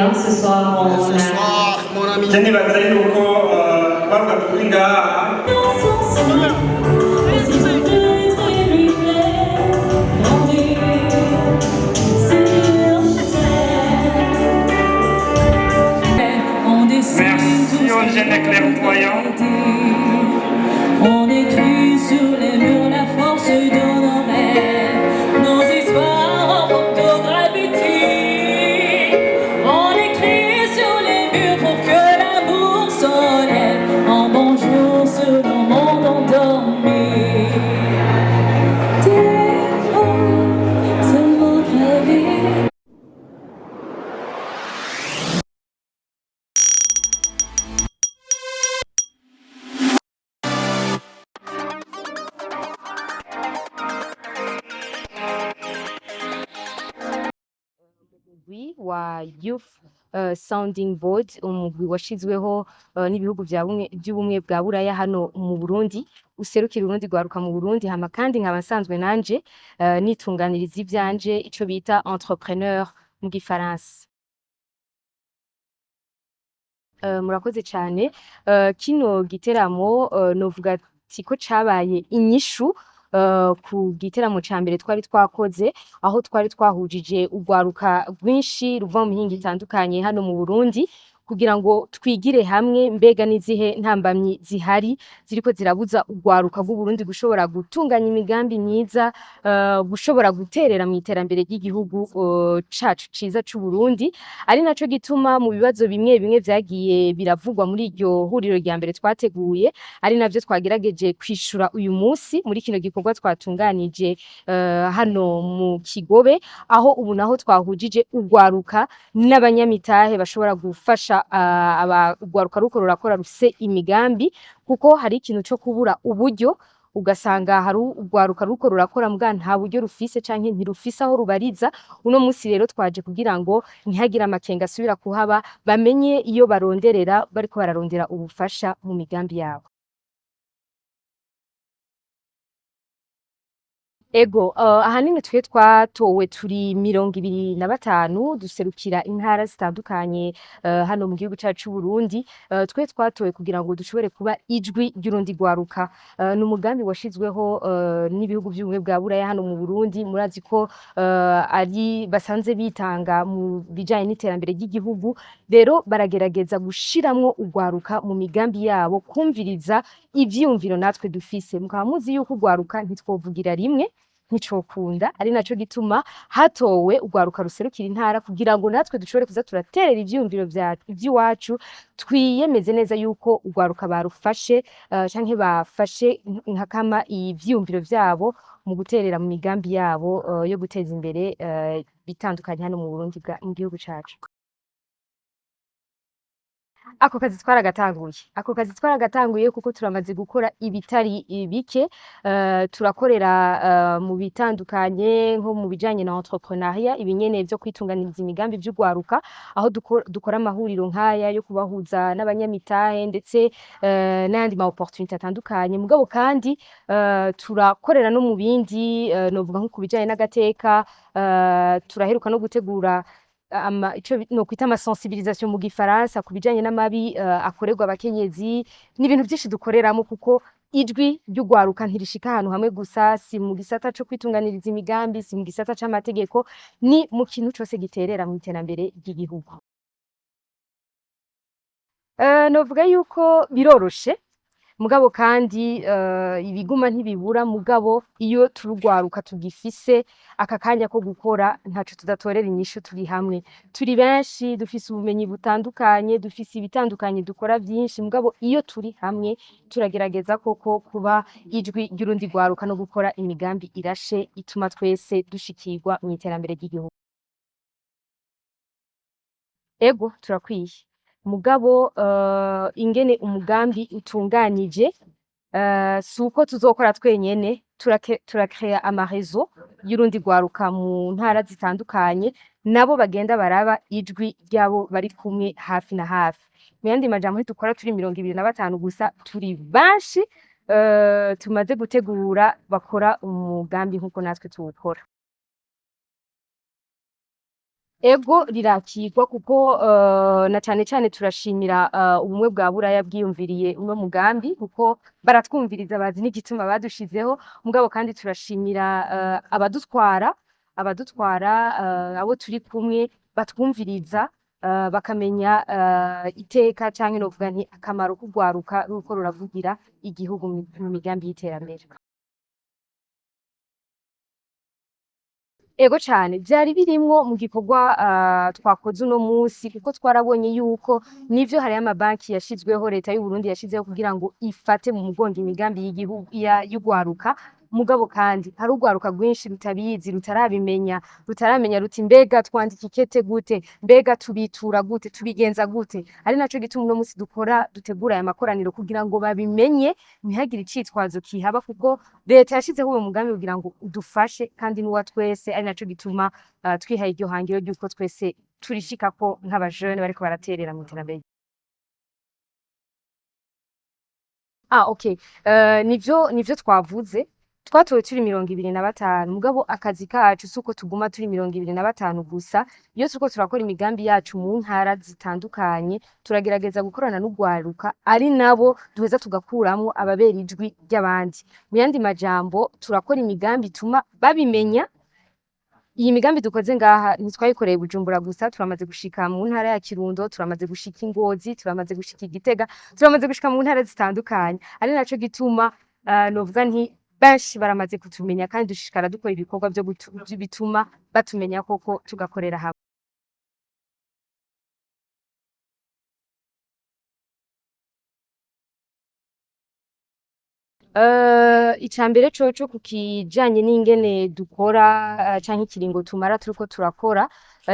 bien. Ce soir, on Ce a soir, mon ami. Je nibaza yuko bavuga turi ngaha. Et si ton être lui-même rendu sur terre. On dessine Merci tout ce aux jeunes clairvoyants. On écrit sur les murs la force de nos rêves, nos histoires en photographie. On écrit sur les murs pour que l'amour s'enlève en bonjour sur nos mondes endormis. Des mots seulement gravés. Umugwi wa Youth Sounding Board, umugwi washizweho n'ibihugu vya bumwe by'ubumwe bwa Buraya hano mu Burundi, userukira urundi rwaruka mu Burundi. Hama kandi nkaba nsanzwe nanje nitunganiriza ivyanje, ico bita entrepreneur mu gifaransa. Murakoze cane. Kino giteramo novuga ati ko cabaye inyishu ku giteramo ca mbere twari twakoze, aho twari twahujije urwaruka rwinshi ruva mu mihingo itandukanye hano mu Burundi kugira ngo twigire hamwe mbega n'izihe ntambamyi zihari ziriko zirabuza urwaruka rw'Uburundi gushobora gutunganya imigambi myiza, gushobora guterera mu iterambere ry'igihugu cacu ciza c'Uburundi. Ari naco gituma mu bibazo bimwe bimwe vyagiye biravugwa muri iryo huriro rya mbere twateguye, ari navyo twagerageje kwishura uyu munsi muri kino gikorwa twatunganije hano mu Kigobe, aho ubu naho twahujije urwaruka n'abanyamitahe bashobora gufasha urwaruka ruko rurakora rufise imigambi, kuko hari ikintu co kubura uburyo, ugasanga hari urwaruka ruko rurakora muga nta buryo rufise canke ntirufise aho rubariza. Uno munsi rero twaje kugira ngo ntihagire amakenga asubira kuhaba, bamenye iyo baronderera bariko bararondera ubufasha mu migambi yabo. Ego, ahanini twe twatowe turi 25, duserukira intara zitandukanye hano mu gihugu cacu c'Uburundi. Twe twatowe kugira ngo dushobore kuba ijwi ry'urundi rwaruka. Ni umugambi washizweho n'ibihugu vy'ubumwe bwa Buraya hano mu Burundi. Murazi ko ari basanze bitanga mu bijanye n'iterambere ry'igihugu, rero baragerageza gushiramwo urwaruka mu migambi yabo, kumviriza ivyiyumviro natwe dufise. Mukaba muzi yuko urwaruka ntitwovugira rimwe, nticokunda, ari naco gituma hatowe urwaruka ruserukira intara kugira ngo natwe dushobore kuza turaterera ivyiyumviro vy'iwacu, twiyemeze neza yuko urwaruka barufashe canke bafashe nka kama ivyiyumviro vyabo mu guterera mu migambi yabo yo guteza imbere bitandukanye hano mu Burundi mu gihugu cacu. Ako kazi twaragatanguye, ako kazi twaragatanguye kuko turamaze gukora ibitari bike. Turakorera mu bitandukanye nko mu bijanye na entrepreneuriat, ibinyene vyo kwitunganiriza imigambi vy'urwaruka, aho dukora amahuriro nk'aya yo kubahuza n'abanyamitahe ndetse n'ayandi ma opportunité atandukanye. Mugabo kandi turakorera no mu bindi, novuga nko ku bijanye n'agateka. Turaheruka no gutegura ama ico nokwita ama sensibilisation mu gifaransa ku bijanye n'amabi akorerwa abakenyezi. Ni ibintu vyinshi dukoreramo, kuko ijwi ry'urwaruka ntirishika ahantu hamwe gusa, si mu gisata co kwitunganiriza imigambi, si mu gisata c'amategeko, ni mu kintu cose giterera mu iterambere ry'igihugu. Novuga yuko biroroshe, mugabo kandi ibiguma ntibibura. Mugabo iyo turugwaruka tugifise aka kanya ko gukora, ntaco tudatorera inyishu turi hamwe, turi benshi, dufise ubumenyi butandukanye, dufise ibitandukanye dukora vyinshi. Mugabo iyo turi hamwe turagerageza koko kuba ijwi ry'urundi rwaruka no gukora imigambi irashe ituma twese dushikirwa mu iterambere ry'igihugu. Ego, turakwiye, mugabo ingene umugambi utunganije, si uko tuzokora twenyene. Turakrea ama réseaux y'urundi rwaruka mu ntara zitandukanye, nabo bagenda baraba ijwi ry'abo bari kumwe hafi na hafi. Mu yandi majambo, ntidukora turi 25 gusa, turi benshi tumaze gutegura bakora umugambi nkuko natwe tuwukora. Ego, rirakirwa kuko na cane cane turashimira Ubumwe bwa Buraya bwiyumviriye uno mugambi, kuko baratwumviriza, bazi n'igituma badushizeho. Mugabo kandi turashimira abadutwara, abo turi kumwe batwumviriza, bakamenya iteka canke novuga nti akamaro k'urwaruka ruriko ruravugira igihugu mu migambi y'iterambere. Ego cane, vyari birimwo mu gikorwa twakoze uno musi, kuko twarabonye yuko nivyo hariho amabanki yashizweho, leta y'u Burundi yashizeho kugira ngo ifate mu mugongo imigambi y'igihugu y'urwaruka. Mugabo kandi hari urwaruka rwinshi rutabizi, rutarabimenya, rutaramenya ruti: mbega twandika ikete gute, mbega tubitura gute, tubigenza gute? Ari naco gituma uno musi dukora, dutegura aya makoraniro kugira ngo babimenye, ntihagire icitwazo kihaba, kuko leta yashizeho uwo mugambi kugira ngo udufashe kandi n'uwa twese. Ari naco gituma twihaye iryo hangiro ry'uko twese turishikako nk'abajene bariko baraterera mu iterambere. Ah, okay. Nivyo twavuze. Twatowe turi 25, mugabo akazi kacu suko tuguma turi 25 gusa. Iyo turiko turakora imigambi yacu mu ntara zitandukanye, turagerageza gukorana n'urwaruka, ari nabo duheza tugakuramwo ababera ijwi ry'abandi. Mu yandi majambo, turakora imigambi ituma babimenya. Iyi migambi dukoze ngaha ntitwayikoreye Bujumbura gusa, turamaze gushika mu ntara ya Kirundo, turamaze gushika i Ngozi, turamaze gushika i Gitega, turamaze gushika mu ntara zitandukanye. Ari naco gituma novuga nti benshi baramaze kutumenya, kandi dushishikara dukora ibikorwa vyo bituma batumenya koko, tugakorera hamwe. Ica mbere coco, ku kijanye n'ingene dukora canke ikiringo tumara turiko turakora,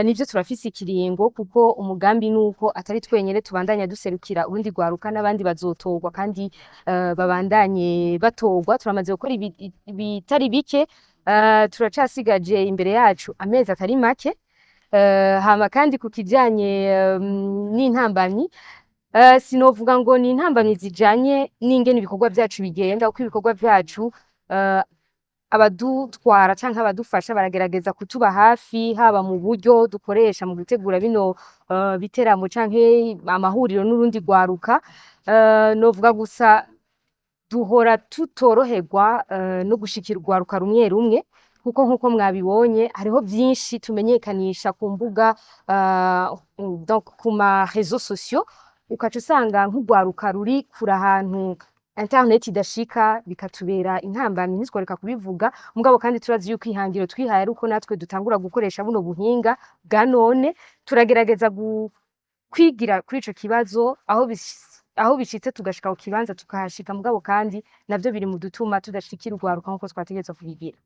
nivyo turafise ikiringo, kuko umugambi nuko atari twenyene tubandanya duserukira urundi rwaruka, n'abandi bazotorwa kandi babandanye batorwa. Turamaze gukora ibitari bike, turacasigaje imbere yacu amezi atari make. Hama kandi ku kijanye n'intambamyi, sinovuga ngo ni intambamyi zijanye n'ingene ibikorwa vyacu bigenda, kuko ibikorwa vyacu abadutwara canke abadufasha baragerageza kutuba hafi, haba mu buryo dukoresha mu gutegura bino biteramo canke amahuriro n'urundi rwaruka. Novuga gusa duhora tutoroherwa no gushikira urwaruka rumwe rumwe, kuko nkuko mwabibonye hariho vyinshi tumenyekanisha ku mbuga, donc ku ma réseaux sociaux, ukaca usanga nk'urwaruka ruri kure, ahantu internet idashika, bikatubera intambamyi, ntitworeka kubivuga. Mugabo kandi turazi yuko ihangiro twihaye ari uko natwe dutangura gukoresha buno buhinga bwa none. Turagerageza kwigira kuri ico kibazo, aho bishitse tugashika ku kibanza tukahashika, mugabo kandi navyo biri mu dutuma tudashikira urwaruka nkuko twategerezwa kubigira.